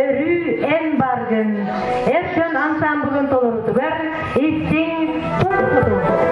өрүү эн баргын эр дьон ансаамбылын толорутугар истиҥ тус.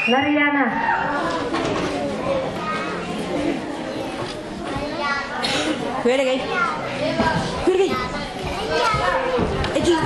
Нарыйаана. Күөрэгэй. Күөрэгэй. Эдьиий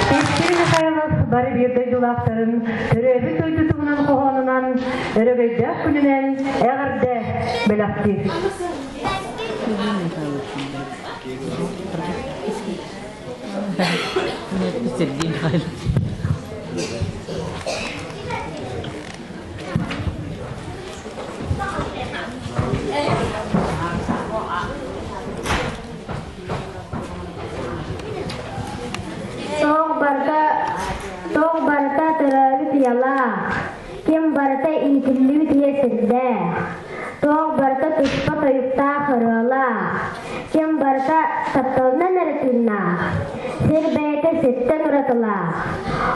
Петр Михайлов бары биир дойдулаахтарын төрөөбүт дойдутунан хоһоонунан өрөгөйдөөх күнүнэн эҕэрдэ бэлэхтиир. Сергей Михайлович. Туох барыта, туох барыта төрөөбүт уйалаах, ким барыта иитиллибит ийэ сирдээх, туох барыта туспа тойуктаах ырыалаах, ким барыта тапталынан эрэ тыыннаах, сир бэйэтэ сиртэн уратылаах,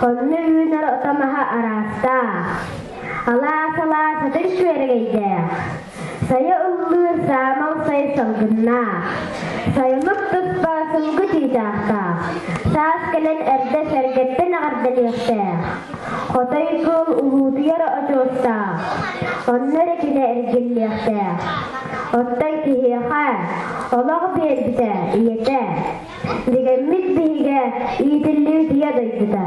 онно үүнэр ото-маһа араастаах, алаас-алаас атын күөрэгэйдээх, Сайа ыллыыр саамал сай салгыннаах, сайылык туспа сылгы чыычаахтаах, саас кэлэн эрдэ сэргэттэн эҕэрдэлиэхтээх, хотой кыыл улуутуйар очуостаах, онно эрэ кини эргиллиэхтээх. Оттон киһиэхэ олох биэрбитэ ийэтэ, дигэммит биһигэ иитиллибит ийэ дойдута.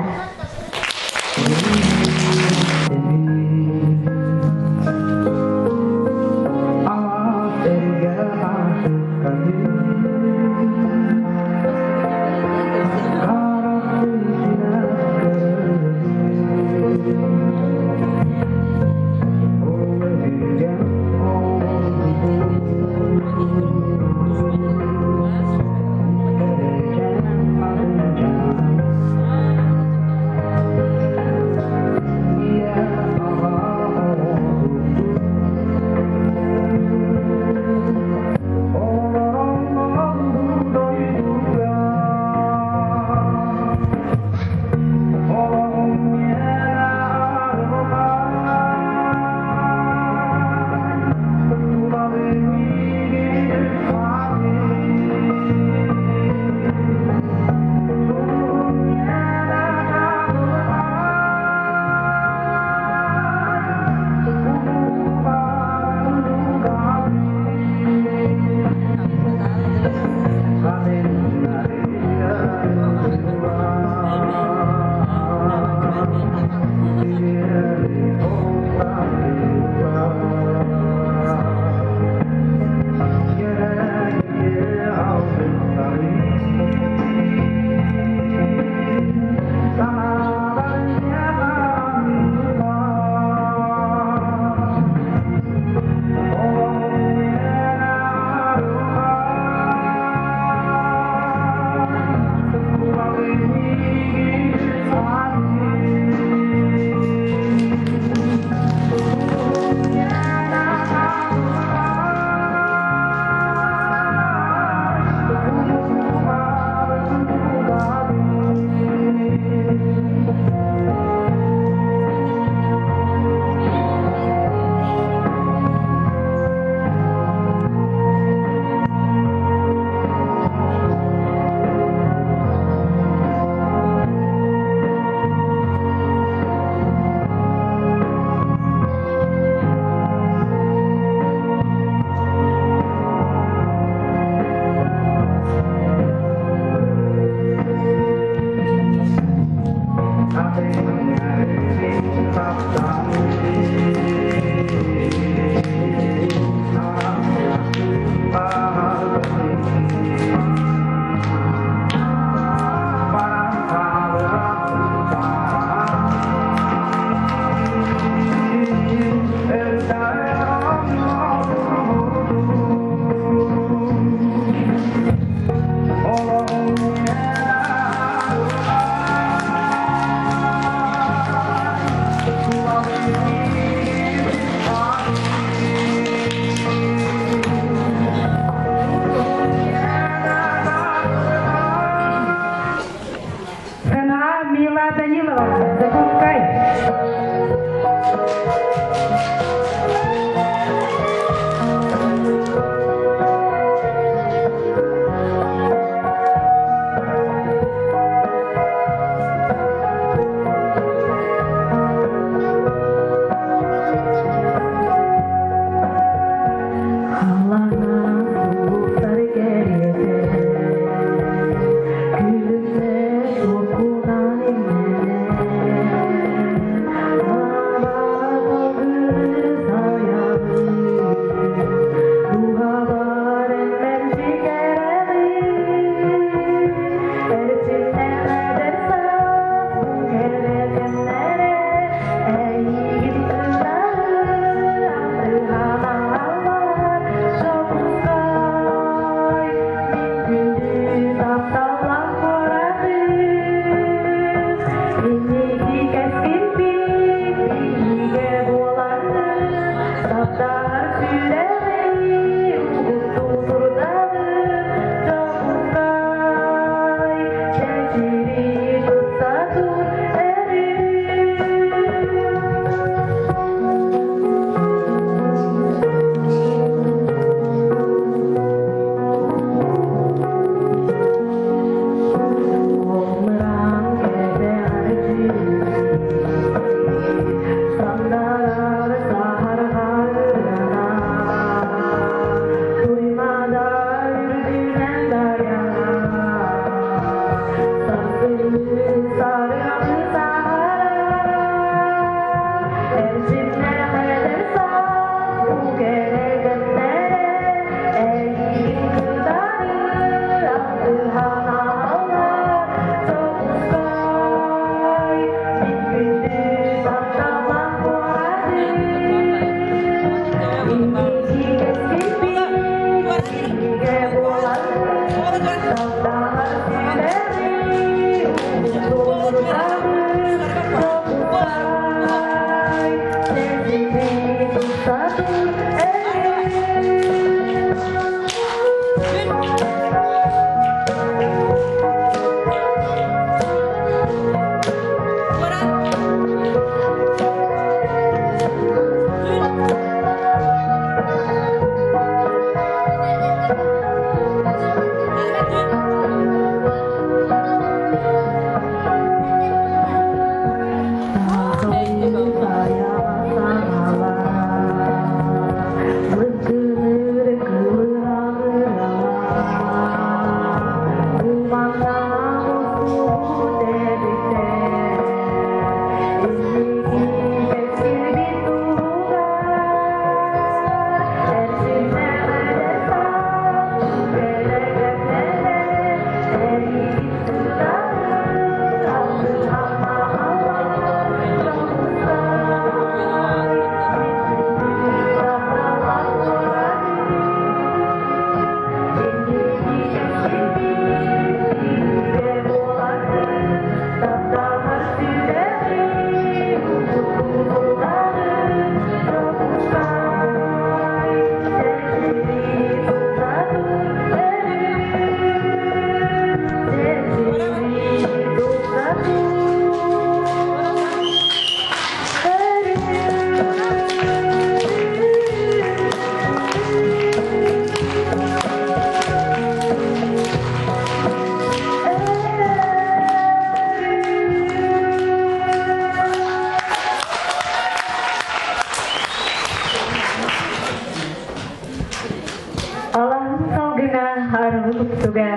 Алаһын салгына арылы куттуга,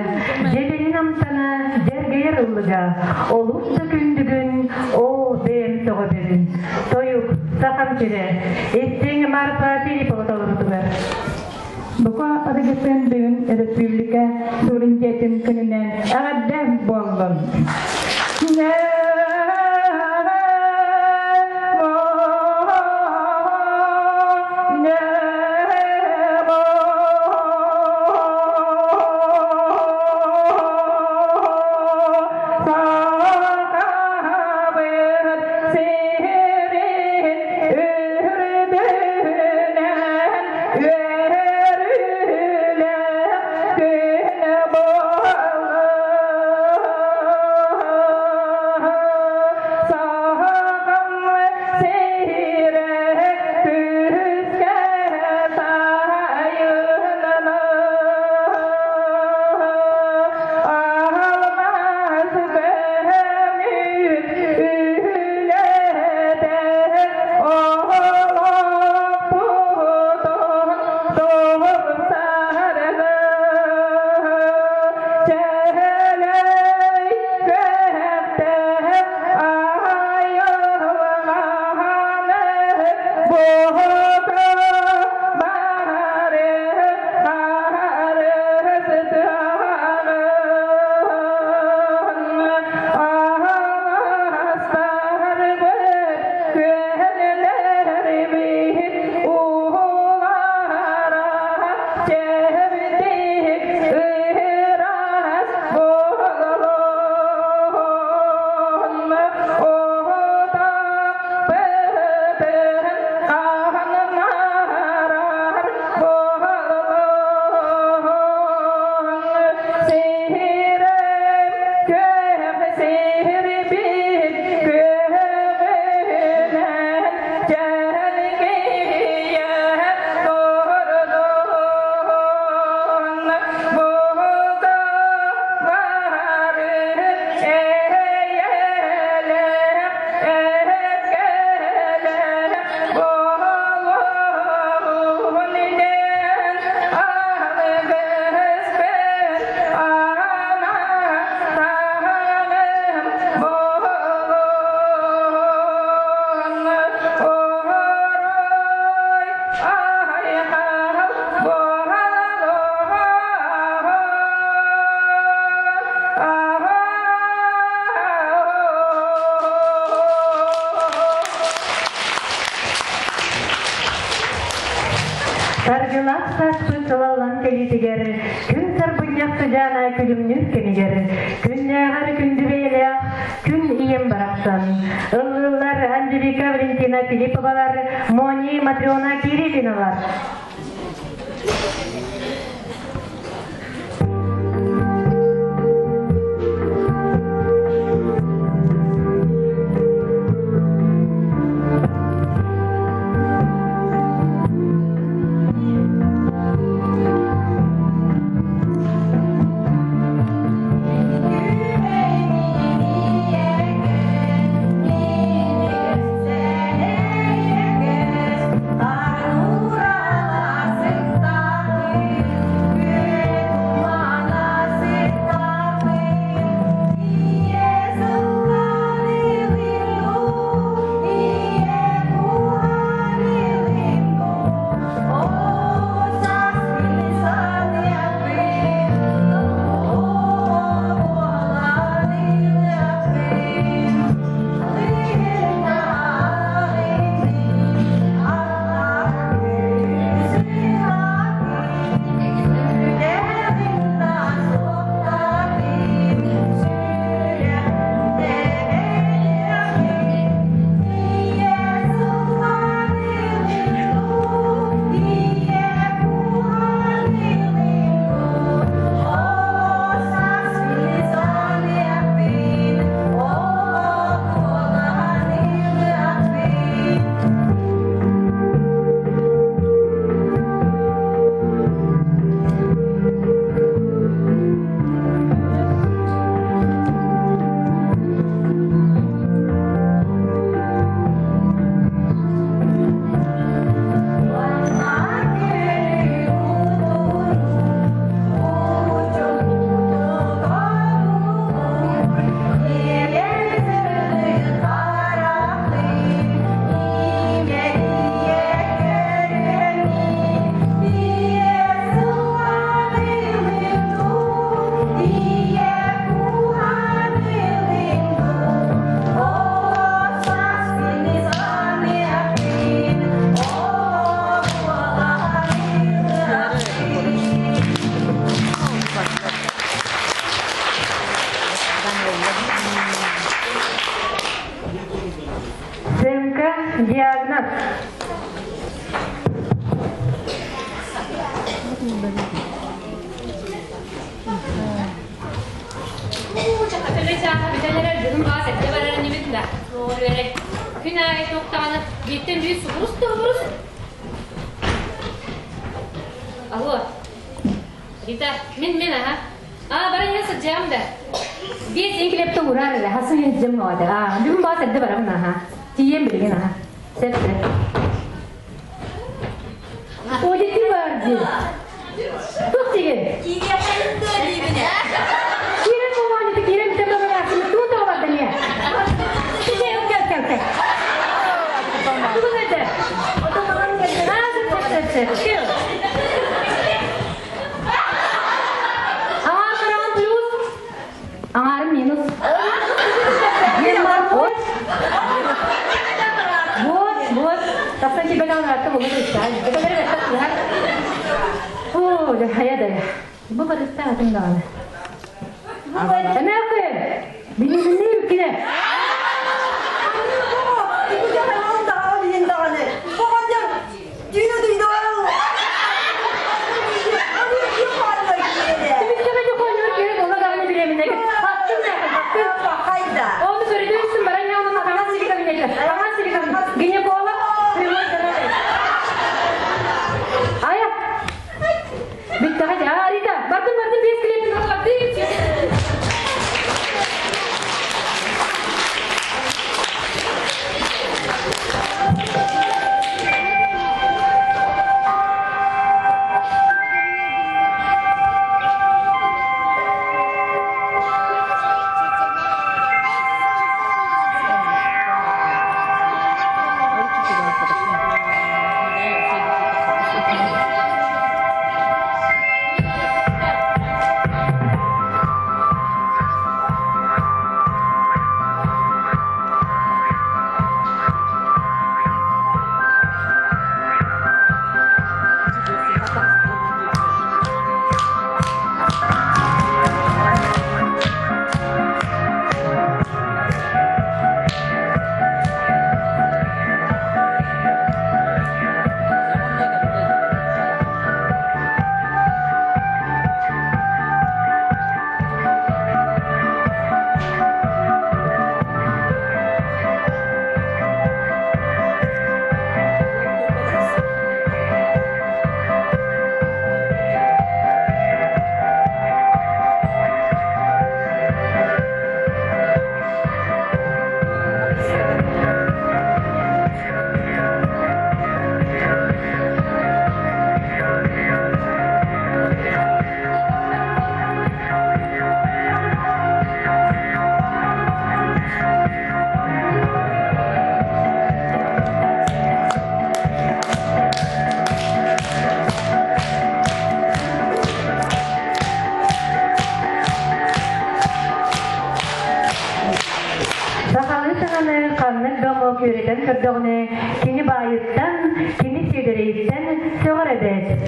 дьэдьэнин амтана дьэргэйэр ыллыга, олус да күндүгүн, оо, бэйэм сөҕөбүн. Тойук, сахам сирэ, истиҥ Марфа Филиппова толорутугар. Бука Адыгытын бүгүн Республика суверенитетин күнүнэн эҕэрдэ буоллун! Саргылаах сааспыт сылаллан кэлиитигэр, күн сарбынньах сыдьаана күлүмнүүр кэмигэр, күннээҕэр күндү бэйэлээх күн ийэм барахсан. Ыллыыллар Анжелика Валентина Филипповалар, Мони Матрена Кириллиналар. Арнура Күн аайы туохтаҕына бииртэн биир субурус да Алло, Рита, мин мин аха. Аа, бара иһэн сылдьыам да. Биэс инкилепте ураар эле, хасын илдьем ноode. Аа, бүгүн баас эрдэ барабын аха. Тиийэн билигин аха. Сеп сеп. Одити бар дии. Туох диген? Киирэн буолаанньыты киирэн бүтэн баран туох тоҕо бардын ийэ? Кэл кэл кэл кэл. Тугун этэ? Аа, сөп сөп сөп сөп. Аҥаар хараҕын плюс, аҥаарым минус. Вот. Вот, вот. Тахсан кибен алгаатта болу туйсаан. Это бери баттах О, да хая да. Бу барыста атын даҕаны. Эмээхи, билинни үккүнэ. Оны көрүдүөссүн баран яғынан хаҥас сири кабинетте. Хаҥас сири гинеколог прямой здоровье. Ая, бүттэҕэ а Рита, бардым бардым биэс клиентин аллардым. Сахалыы саҥаны ханнык да омук үөрэтэн көрдөҕүнэ, кини баайыттан, кини сиэдэрэйиттэн сөҕөр эбээт.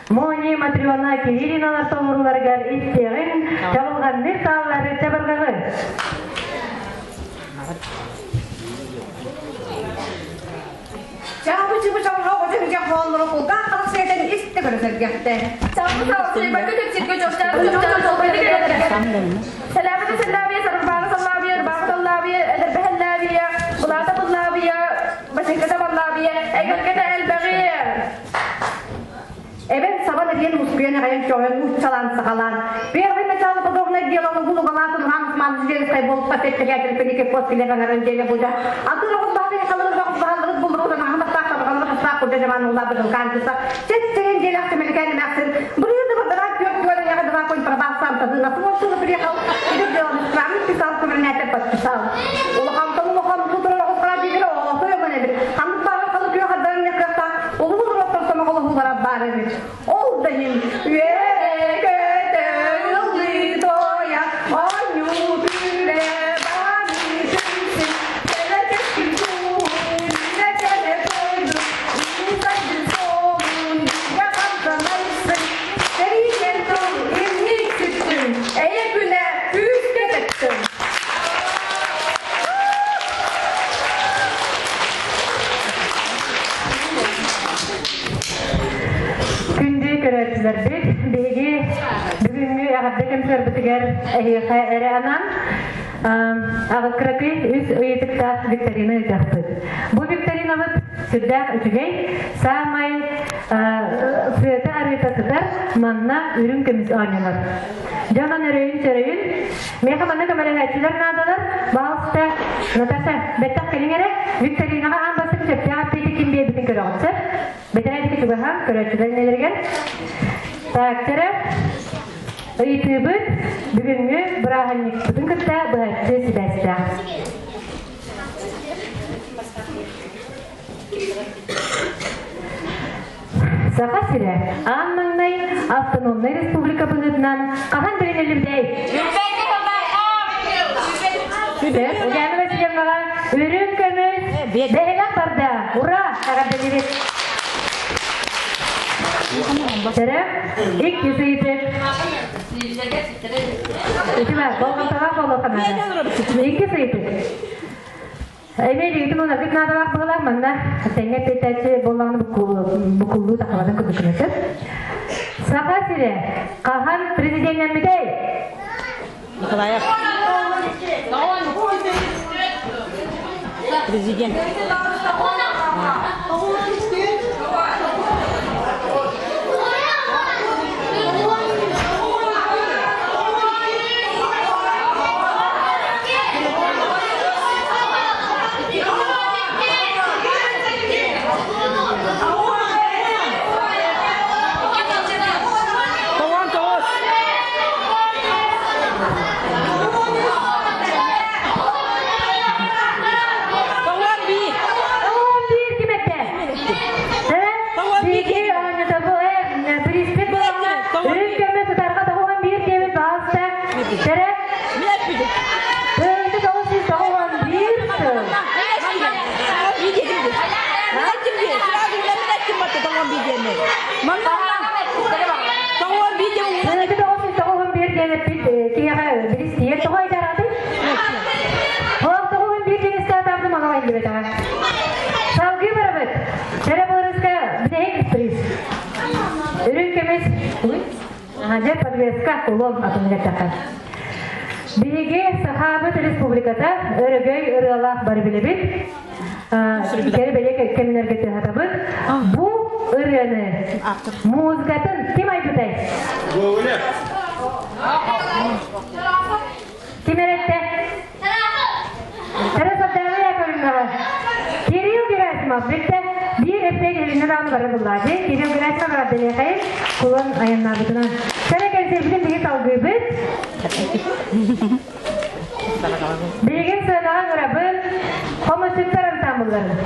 Мони Матрена Кириллиналар толорууларыгар истиэҕиҥ, чабылҕанныыр сааллары чабырҕаҕы. Чаапы чыбы чабырҕа оҕо дьэ хооллоро кулгаах харах сиэтэн истэ көрө сэргэхтэ. Чаапы саалсыйбакка кэпсиргэ Сэлээбити сэллээбийэ, сарбааны саллаабыйа, ырбаахы саллаабыйа, эдэрбэһэллээбийэ, былаата быллаабыйа, бачыҥката баллаабыйа, эгэлгэтэ элбэҕи. Эбэн сабан эрийэн мускуйан эҕэйэн чоҕойон нууччалаан сахалаан Первый начало подобное дело лугу лугалаатын хаамыс мааныс болта петтелятел пенике постиле ганаран деле буда атын оҕус баһатын халыр оҕус баһаллыбыт буллубут анаһын тахта баҕаллы хастаах курда жаман улла быдыл каантыса сет сеген делах темелкән мәксин бырыды бырдыран күөх туаран яга два конь пробался тады на сумон приехал идет дело странный писал кубернатор подписал улахан улахан тутура оҕус кара дигер оҕо мене хамыс баҕа халы күөх хаддан якта улуу роттор самоголоһуулара баар эбит ол да иһин үөрэ-көтө ыллыы туойа оонньуу күлэ бааны түмсүн кэлэ кэскил туһун илэ кэлэ тойдун инсайдын суолун бигэ хамсанайсын сэриигэ тыл инник сүттүн эйэ күнэ күүскэ тэптин. концерпытыгар эһиэхэ эрэ анаан аҕыс кыракый үс ыйытыктаах викторина ыытыахпыт. Бу викторинабыт сүрдээх үчүгэй, саамай сыата арыыта сытар, манна үрүҥ көмүс оонньонор. Дьон өрөйүн-сөрөйүн, миэхэ манна көмөлөһөөччүлэр наадалар, баҕалста Наташа, бэттэх кэлиҥ эрэ, викторинаҕа аан бастакы сөптөөх эппиэти ким биэрбитин көрөҕүт сөп? Бэтэрээдики чугаһаан, көрөөччүлэр иннилэригэр. Так, чэрэ, ыйытыыбыт бүгүҥҥү бырааһынньыкпытын кытта быһаччы сибээстээх. Саха сирэ аан маҥнай автономнай республика быһыытынан хаһан бэриниллибитэй? Ульяна Васильевнаҕа үрүҥ көмүс бэһилэх барда! Ура! Эҕэрдэлиибит! Сэрэ, иккис ыйытык. Итимэ, болҕомтолоох буолуохха наада. Иккис ыйытык. Эмиэ илиитин уунаргыт наадалаах быһыылаах манна тэҥҥэ эппиэттээччи буоллаҕына букуллуу тахалатын курдук гынасыр. Саха сирэ хаһан президеннэммитэй? Николаев. Президент. Тоҕон тоҕус. Тоҕон биир. Тоҕон биир ким этэ? Тоҕон биир. Биһиги оонньотобу приспит буолаҥҥа үрүҥ көмө сытарга 91 диэбит баҕаста Тэрэ Мин эппитим. 1991 сыл. Мин эттим дии. Мин эттим дии. Сразу мин эттим батта тоҕон биир диэмми. Манна тоҕон биир диэн 1991 диэн эппит киһиэхэ билистиер тоҕо айдараатый? Ол 91 диэн истаатаабытым олох иһиллибэтэҕэ. Салгыы барабыт. Тэрэ Борыска бүтэһик приз. Үрүҥ көмүс Дьэ, подвеска кулон атын эттэххэ. Биһиги Сахабыт Республиката өрөгөй ырыалаах бары билэбит. Кэри бэлиэ кэмнэргэ тыаһатабыт. Бу ырыаны музыкатын ким айбытай? Гоголев. Ким эрэттэ? Тарасовдааҕы Яковлевнаҕа Кирилл Герасимов бүттэ. Биир эппиэт илиннэ даҕаны бары буллаачы. Кирилл Герасимов эҕэрдэлиэхэйин кулун айаннаабытынан. Сэрэ кэнсиэрбитин биһи салгыыбыт. Билигин сыанаҕа ыҥырабыт. Хомусчуттар ансаамбылларын.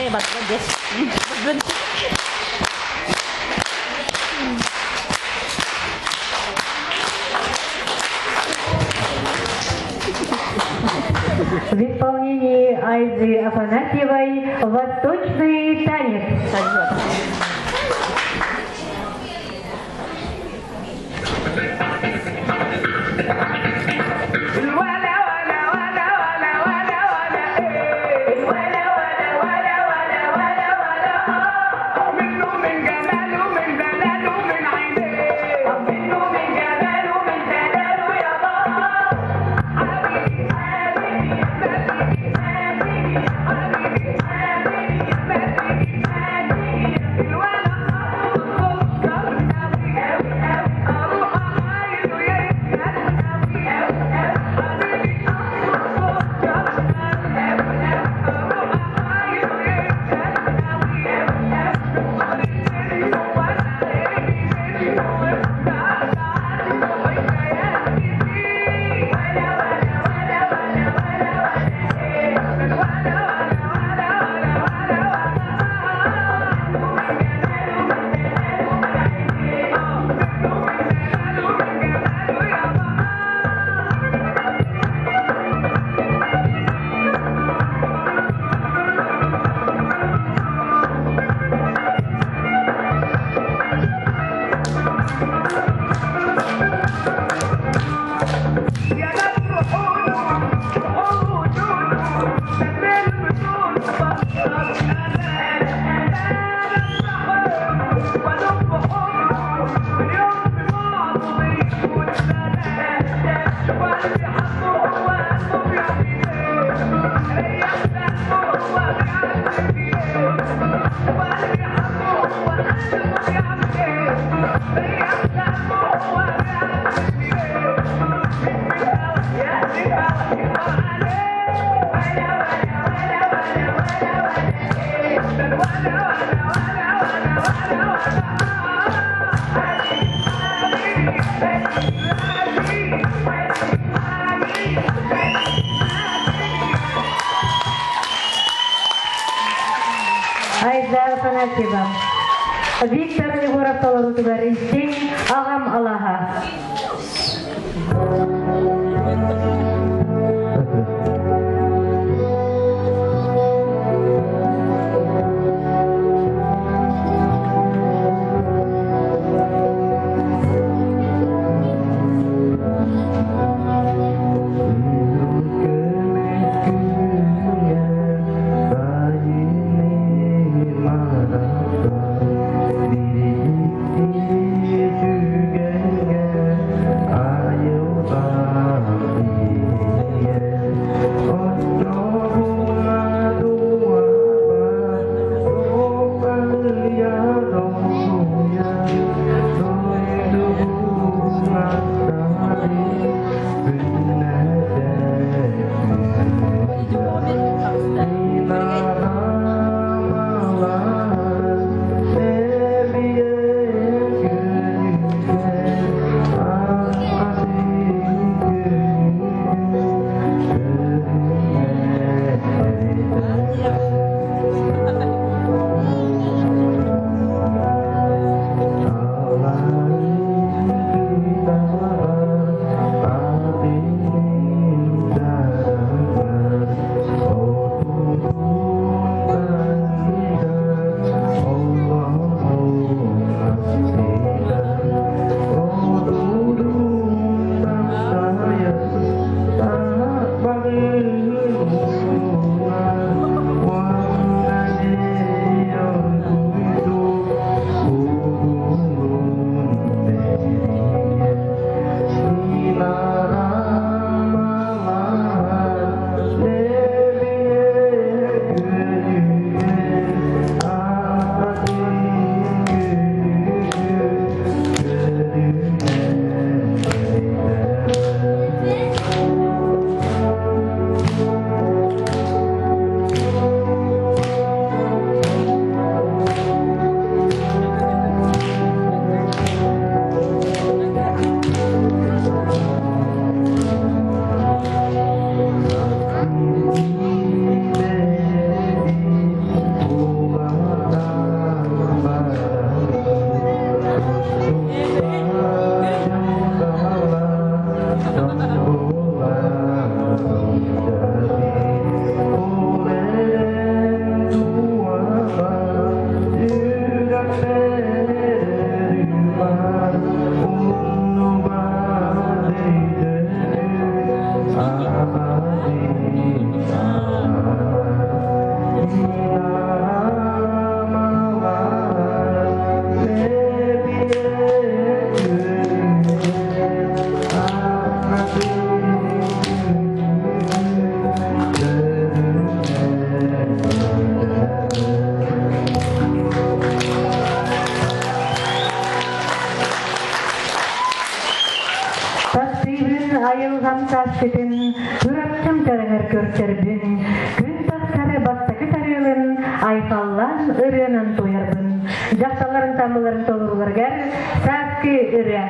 В исполнении Айзы Афанасьевой «Восточный танец». Айза Афанасьева. Виктор Егоров толорутугар истиҥ аҕам алаһа. Таптыыбын айылҕам сааскытын, Чурапчым чараҥар көрсөрбүн, Күн тахсар бастакы сарыалын Айхаллаан ырыанан туойарбын, Дьахталларын таммыларын толорууларыгар Сааскы ырыа.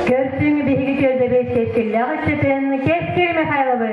Көрсүҥ биһиги түөлбэбит кэскиллээх ыччатын Кэскил Михайловы.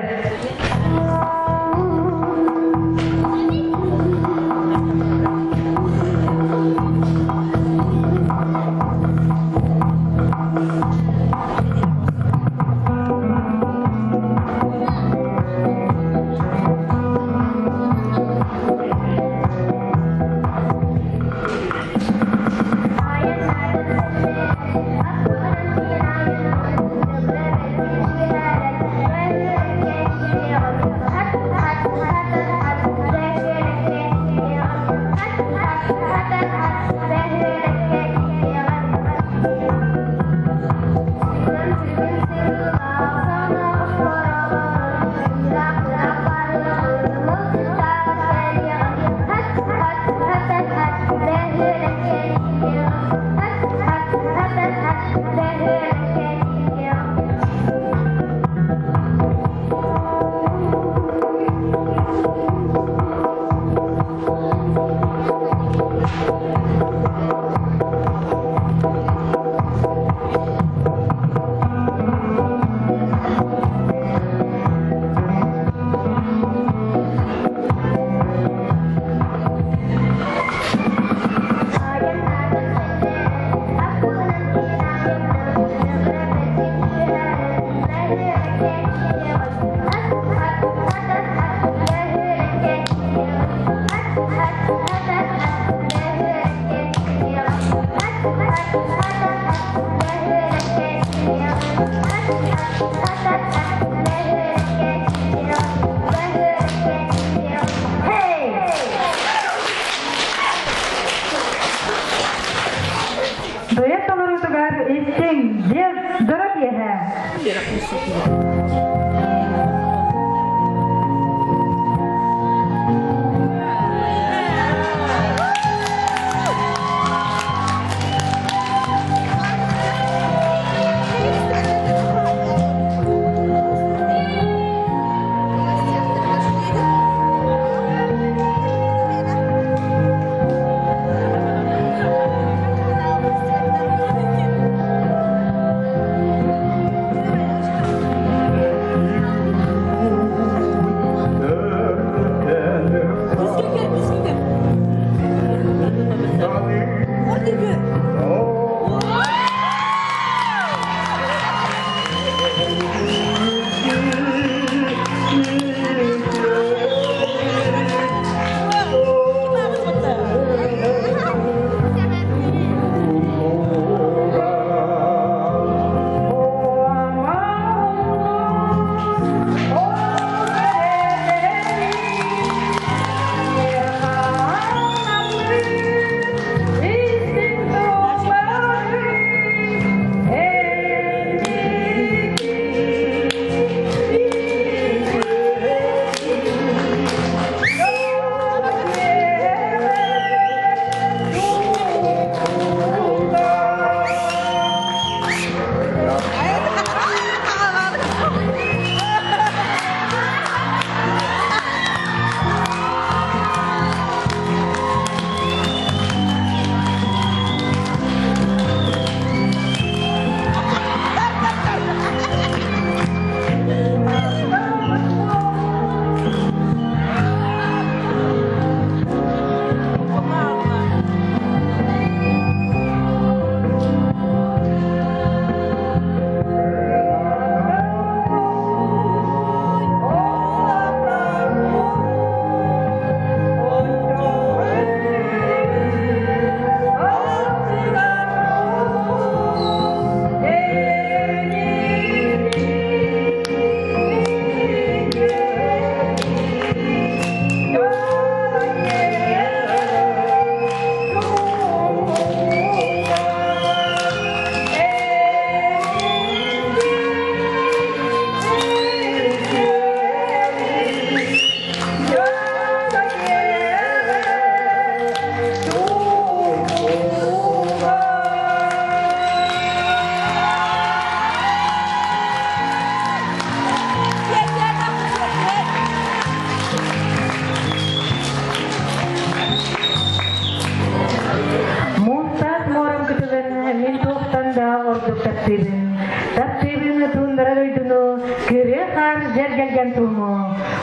саар дьэргэлгэн туому,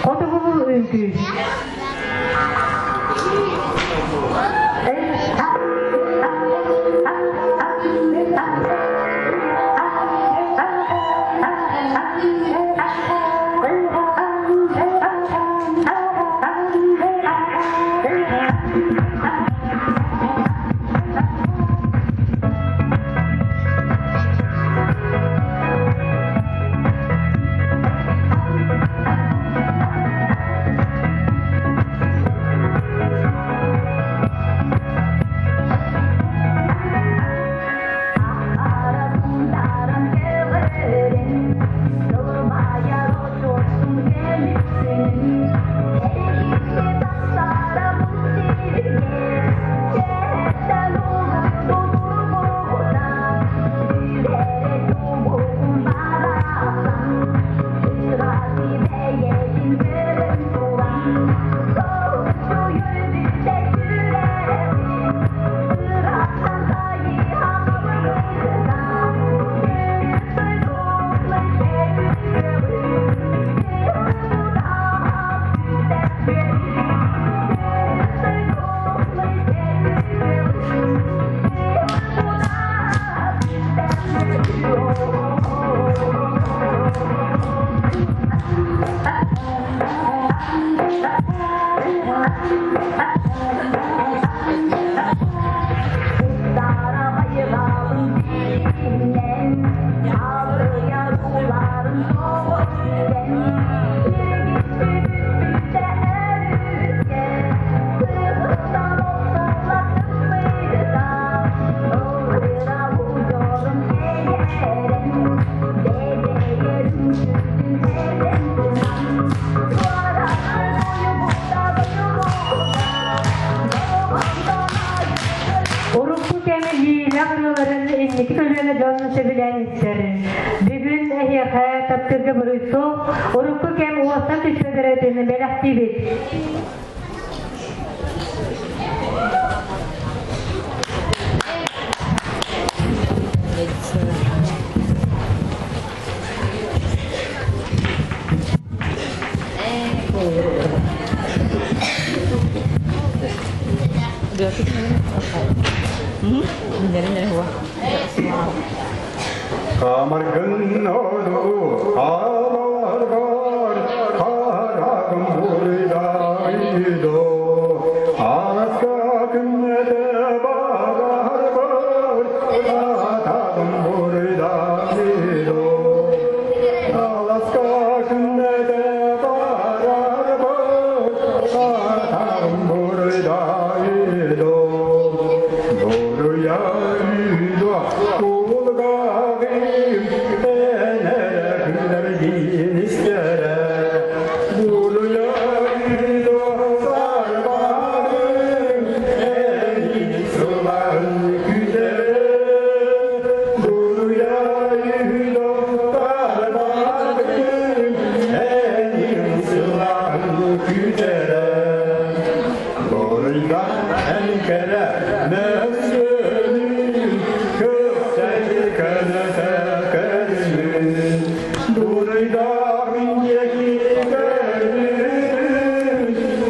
хотугулуу үҥкүү. Урукку кэми иилэх ырыаларын инники көлүөнэ дьон сөбүлээн истэр. Бүгүн эһиэхэ таптыырга буруй суох, урукку кэм уостан түспэт ырыатын бэлэхтиибит. Камаргын амаргар харагым бурдайдо анаска күннеде барар бар атагым бурдайдо аласка күннеде барар бар атагым бурдайдо Боруяйдо кулгагым энере искере Буруяйдо сарбагым эни сылан күдере Буруяйдо сарбагым эни сылан күдере Боруйда энкере мәсөнүн көктәге көнөтә көрүн Буруйда минеки көрүн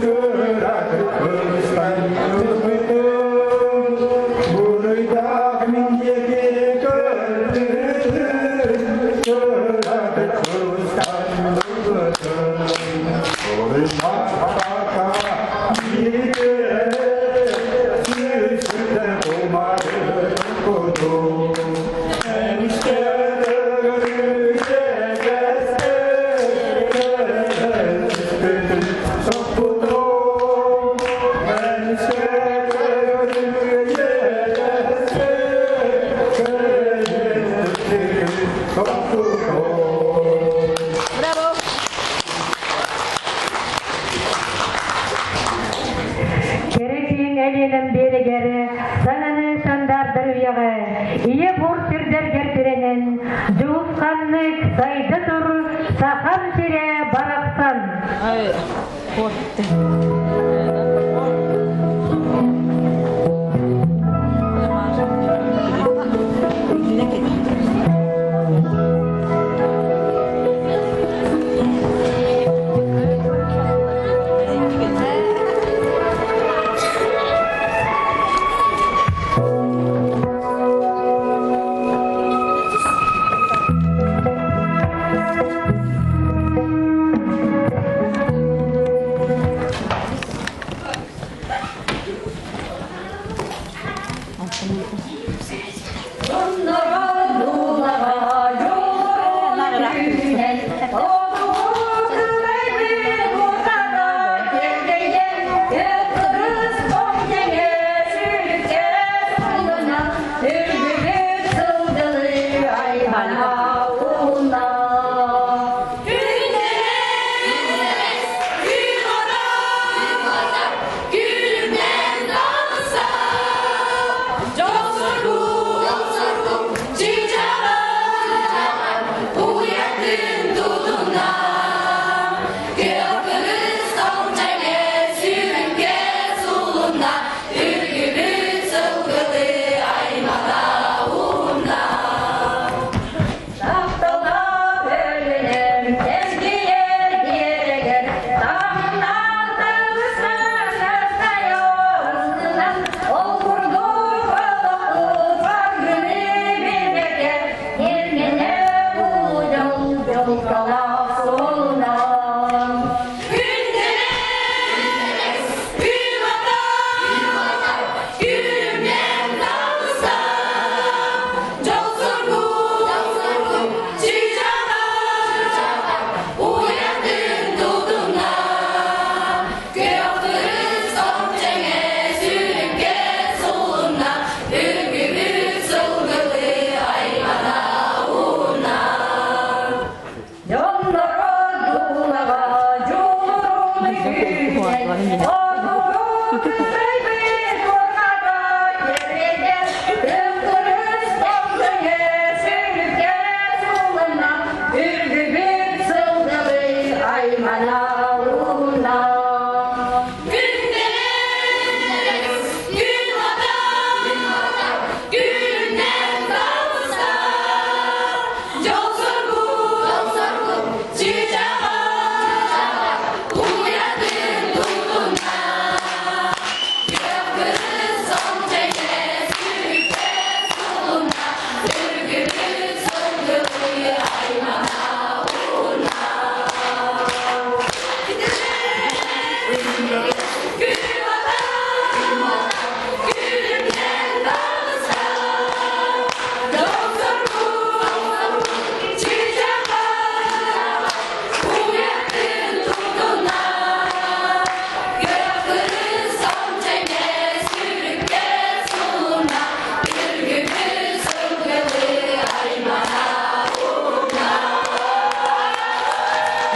көрәк кыстан көтөн Буруйда минеки көрүн көрәк кыстан көтөн Буруйда Браво! Кэрэ киэҥ Элиэнэм биэрэгэр сананы сандаардар үйэҕэ, ийэ буор сирдэргэр тирэнэн, дьулусханнык сайда тур Сахам сирэ барахсан! Ай,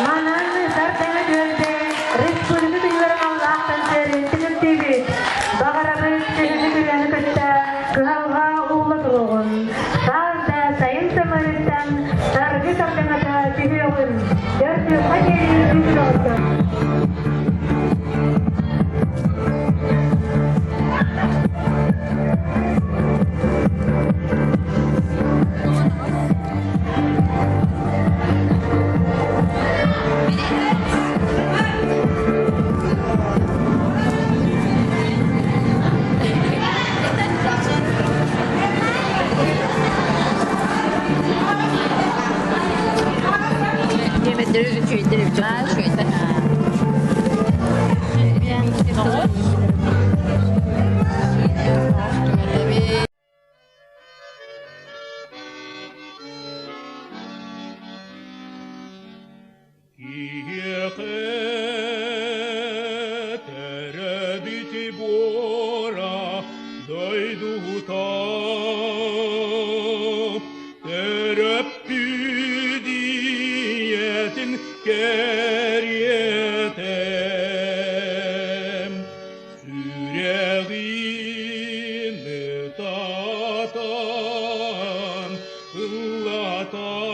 Манан сардаҥа түөлбэ республика күнүгэр аналлаах концерын түмүктүүбүт. Баҕарабыт күһүнү күрэни кытта кыһалҕа уулла туруоҕун. Саас да сайын самыырыттан саргы сардаҥата түһүөҕүн. Көрсүөххэ диэри күн оҕото. Киһиэхэ төрөөбүт буора дойдута төрөппүт ийэтин кэриэтэ сүрэҕин ытатан ыллатан.